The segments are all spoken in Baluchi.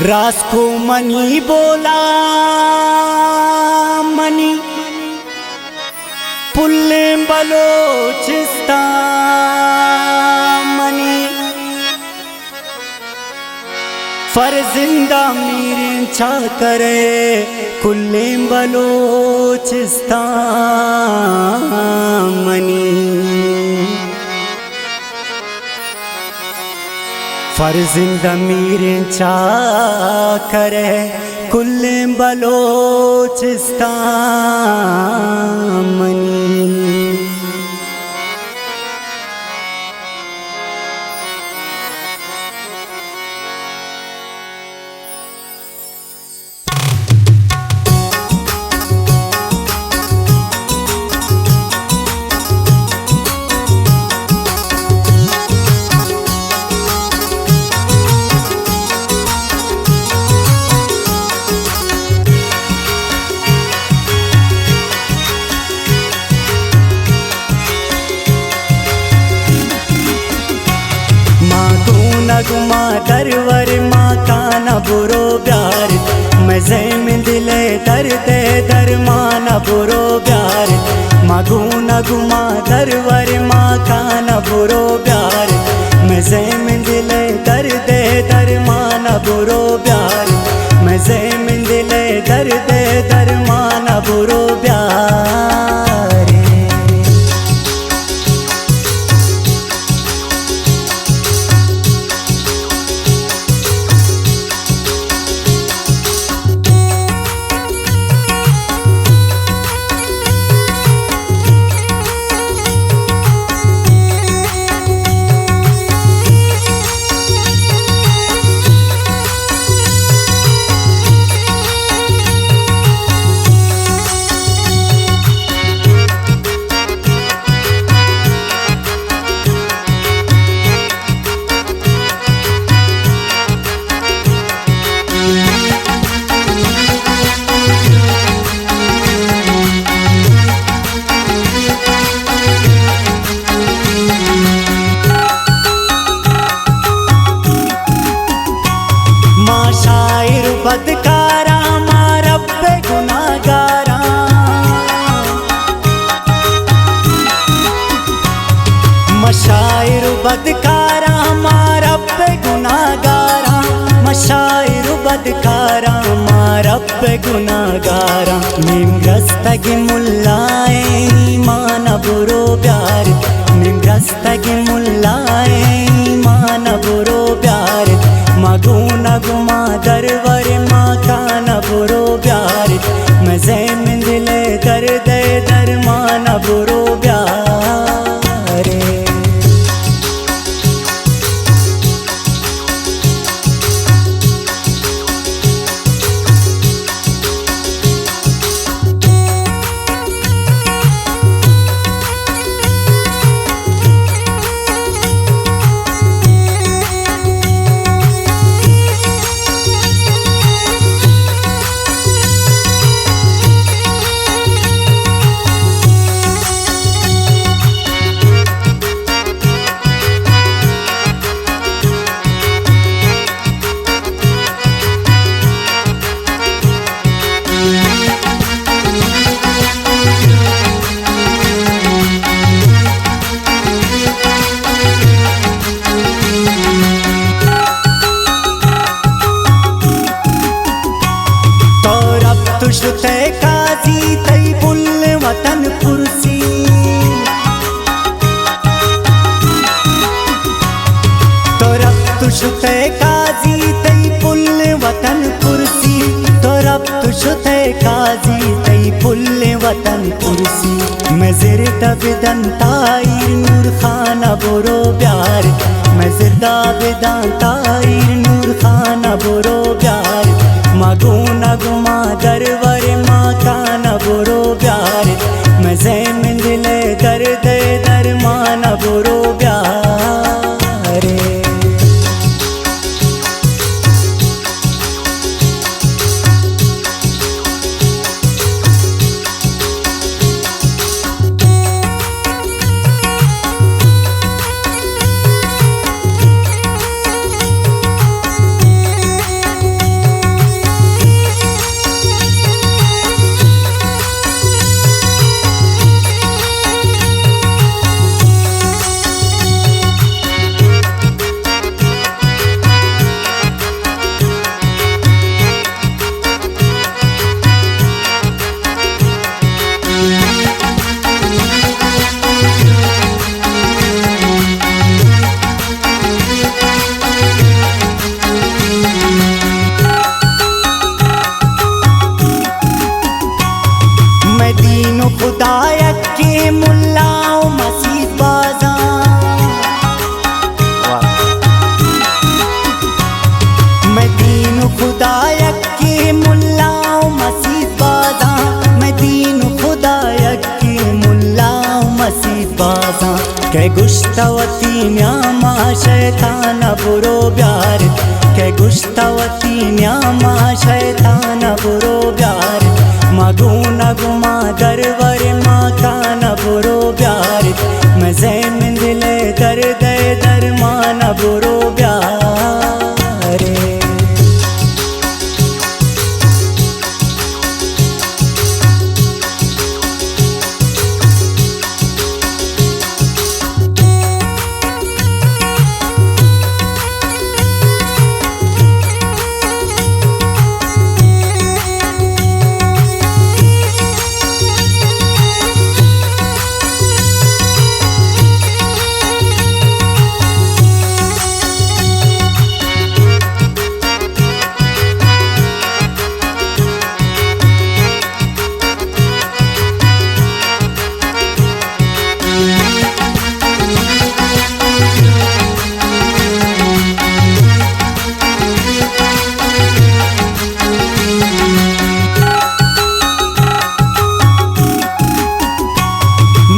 راسکو منی بولا، منی پلیں بلوچستان، منی فرزنداں میریں چاکر ءِ کلیں بلوچستان، منی فرزند میریں چاکر ءِ کلیں بلوچستان، منی ما گون ءَ گما درور، ما کان ءَ برو بیار، مزین دل ءِ درد ءِ درمان ءَ برو بیار۔ ما گون ءَ گما درور، ما کان ءَ برو بیار، مزین دل ءِ درد ءِ درمان ءَ برو بیار، مزین دل ءِ درد ءِ درمان ءَ برو بیار۔ ما شاعر بدکاراں، ما رب گناہگاراں۔ ما شاعر بدکاراں، ما رب گناہگاراں۔ ما شاعر بدکاراں، ما رب گناہگاراں۔ نیم رستگ ملائیں ایمان ءَ برو بیار، نیم رستگ ملائیں ایمان ءَ برو بیار۔ ما گون ءَ گما درور، ما کان ءَ برو بیار، مزین دل ءِ درد ءِ درمان ءَ برو بیار۔ تو رپت شتئے قاضی، تئی پل وطن پرسی۔ تو رپت شتئے قاضی، تئی پل وطن پرسی۔ تو رپت شتئے قاضی، تئی پل وطن پرسی۔ مئے زرد ءَ بدنت تاہیر نور خان ءَ برو بیار، مئے زرد ءَ بدنت تاہیر نور خان ءَ برو بیار۔ ما گون ءَ گما درور، ما کان ءَ برو بیار، مئے زیمن دل ءِ درد ءِ درمان ءَ برو بیار۔ خدا یکے ملا و مسیت بازاں۔ واہ۔ مئے دین و خدا یکے ملا و مسیت بازاں۔ مئے دین و خدا یکے ملا و مسیت بازاں۔ کہ گوشت وتی نیاما شیطان برو بیار، کہ گوشت وتی نیاما شیطان برو بیار، ما گون گما درور مکان برو بیار، مئے زیم دل درد درمان برو بیار۔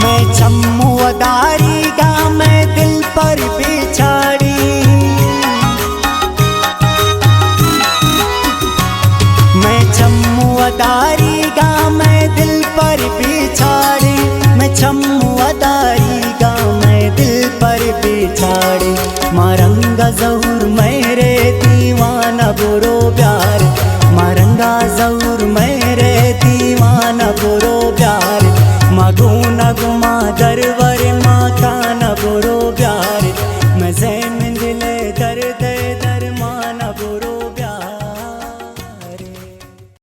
مئے چم وداریگا مئے دل پر پیچاڑی، مئے چم وداریگا مئے دل پر پیچاڑی، مئے چم وداریگا مئے دل پر پیچاڑی۔ ما رنگا زور مئے رے دیوانہ برو بیار، ما رنگا زور مئے رے دیوانہ برو بیار، ما گون گما درور